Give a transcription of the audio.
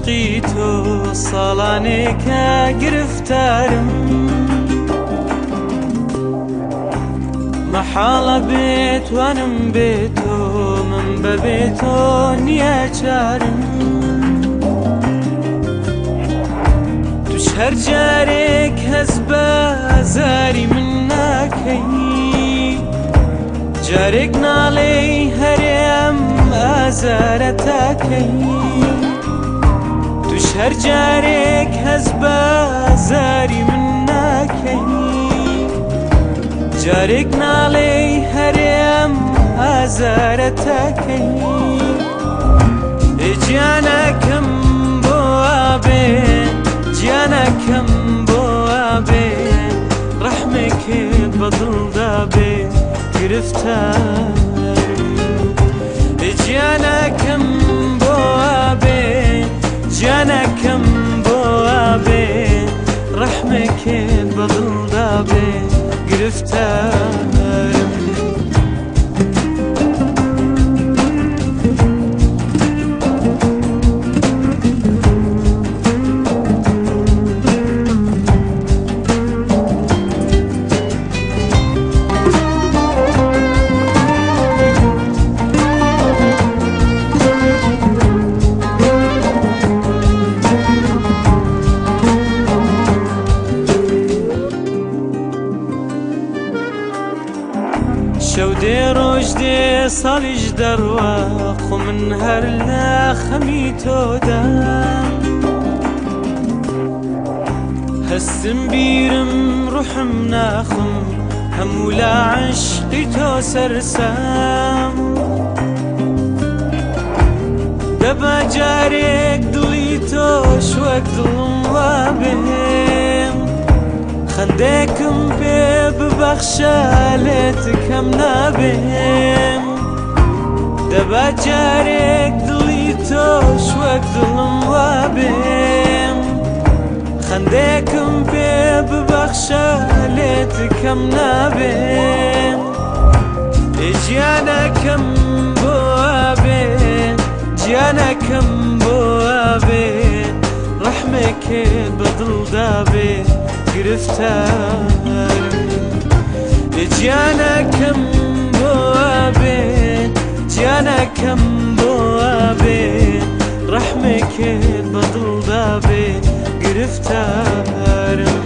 عشقی تۆ ساڵانێکە گرفتارم، مەحاڵە بێتوانم بێ تۆ، من بەبێ تۆ نییە چارم. توش هەر جارێک هەست بە ئازاری من ناکەی، جارێک ناڵێی هەرێم ئازارە تاکەی. توش هەر جارێک هەست بە ئازاری من ناکەی، جارێک ناڵێی هەرێم ئازارە تاکەی. گیانەکەم بۆ ئابێ، گیانەکەم بۆ ئابێ، ڕەحمێکت بەدڵدا بێ گرفتارم. گیانەکەم بۆ ئابێ، گیانەکەم بۆ ئابێ، ڕەحمێکت بەدڵدا بێ گرفتارم. شەو دێ ڕۆژ دێ ساڵیش دەڕوا، خۆ من هەر لە خەمی تۆدا. هەستم بیرم ڕوحم ناخم هەموو لە عشقی تۆ سەرسام. دەبا جارێک دڵی تۆش وەک دڵم وابێم، خەندێکم پێ ببەخشە لێت کەم نابێم. دەبا جارێک دڵی تۆش وەک دڵم وابێم، خەندێکم پێ ببەخشە لێت کەم نابێم. گیانەکەم بۆ ئابێ، گیانەکەم بۆ ئابێ، ڕەحمێکت بەدڵدا بێ گرفتارم. گیانەکەم بۆ ئابێ، گیانەکەم بۆ ئابێ، ڕەحمێکت بەدڵدا بێ گرفتارم.